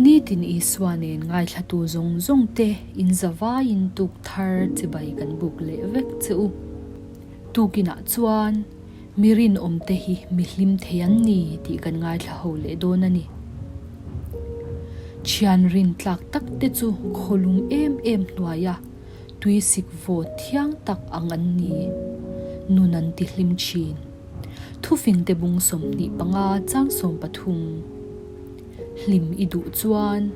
Nitin Isua nen ngaithlatu zawng zawng te in zavaiin tuk thar chibai kan buk leh vek che u. Tukinah chuan mi rinawm te hi mi hlim thei an ni tih kan ngaithla ho leh dawn a ni. Thian rin tlak tak te chu khawlum em em hnuaia tuisik vawt thiang tak ang an ni. Nun an ti hlim thin. Thufingte bung 25 chang 13. Hlim i duh chuan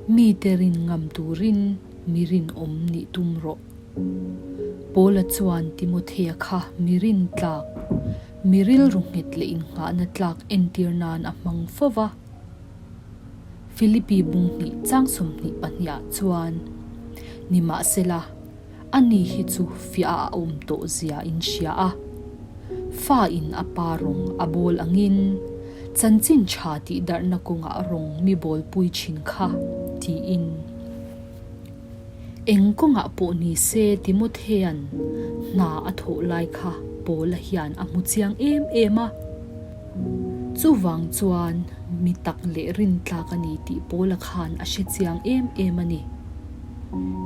mite rin ngam turin mi rinawm nih tum rawh. Paula chuan Timothea kha mi rin tlak, mi rilru nghet leh innghahna tlak entir nan a hmang fo va. Philippi bung hnih chang 22 ah chuan, Nimahsela, ani hi chu fiah a awm tawh zia in hria a. Fa in a pa rawng a bawl angin chanchin tha tih darhna kawngah rawng mi bawlpui thin kha, tiin. Eng kawngah pawh ni se Timothea'n hna a thawh lai kha Paula hian a hmu chiang em em a. Chuvang chuan mi tak leh rintlak a ni tih Paula khan a hre chiang em em a ni.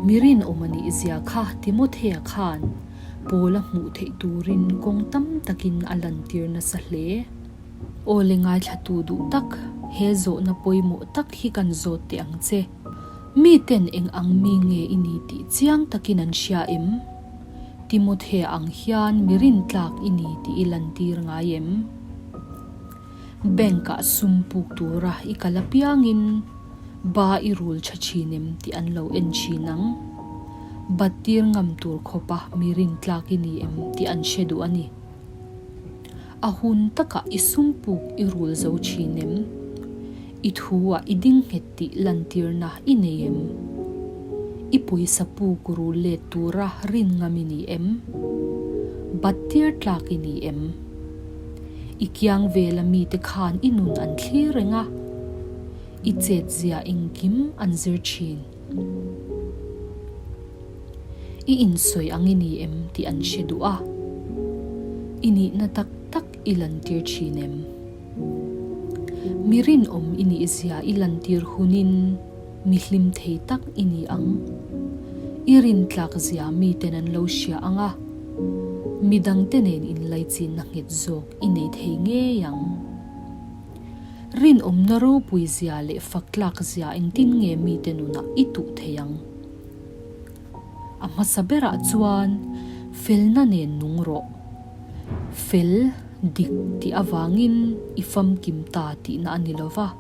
Mi rinawm a nih zia kha Timothea khan Paula hmuh theih turin kawng tam takin a lantir nasa hle. Aw le ngaithlatu duh tak, he zawhna pawimawh tak hi kan zawt teh ang che. Miten eng ang mi nge i ni tih chiang takin an hria em? Timothea ang hian mi rintlak i ni tih i lantir ngai em? Bank-ah sum puk tura i kal apiangin ba i rul tha thin em tih an lo en thin ang. Bat tir ngam tur khawpa mi rintlak i ni em tih an hre duh a ni. A hun takah i sum puk i rul zo thin em? I thu-ah i ding nghet tih lantirna i nei em? I pawisa puk rul let tura rin ngam i ni em? Bat tir tlak i ni em? I kiang vela mite khan i nun an thlir reng a, i chetzia engkim an zir thin. I insawi ang i ni em tih an hre duh a, i nihna tak tak i lantir thin em? Mi rinawm i nih zia i lantir hunin mi hlim thei tak i ni ang. I rintlak zia miten an lo hria ang a, mi dangte nen inlaichinna nghet zawk i nei thei ngei ang. Rinawmna ropui zia leh faktlak zia engtin nge mite nunah i tuh thei ang? A hmasa berah chuan felna nen nung rawh. Fel, dik tih avangin i famkim ta tihna a ni lo va,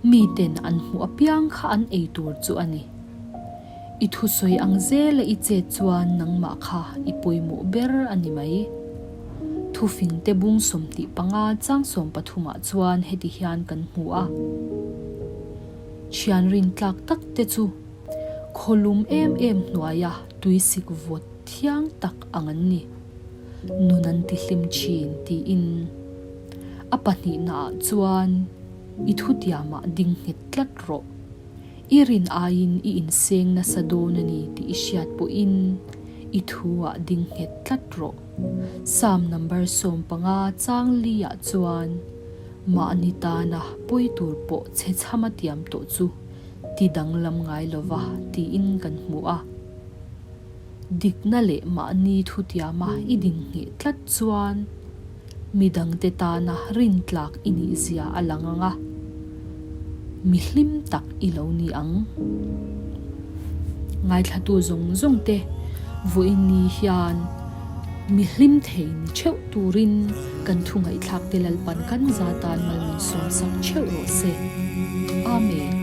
miten an hmuh apiang kha an ei tur chu a ni. I thusawi ang zela i chet chuan nangmah kha i pawimawh ber a ni mai. Thufingte bung 25 chang 13 ah chuan heti hian kan hmu a, Thian rintlak tak te chu Khawlum em em hnuaia tuisik vawt thiang tak ang an ni. Nun an ti hlim thin tiin a pahnihnaah chuan i thutiamah ding nghet tlat rawh. I rin aiin i inseng nasa dawn a ni tih i hriat pawhin i thuah ding nghet tlat rawh. Psalm number 15 chang li-ah chuan mahni tana pawi tur pawh chhe chhama tiam tawh chu ti danglam ngai lova tiin kan hmu a. Dikna leh mahni thutiama i dingheh tlat chuan midangte tana rintlak i nih zia a lang ang a, mi hlim tak i lo ni ang. Ngaithlatu zawng zawng te vawiin ni hian mi hlim thei ni theuh turin kan thu ngaihthlak te Lalpan kan za tan mal min sawmsak theuh rawh se. Amen.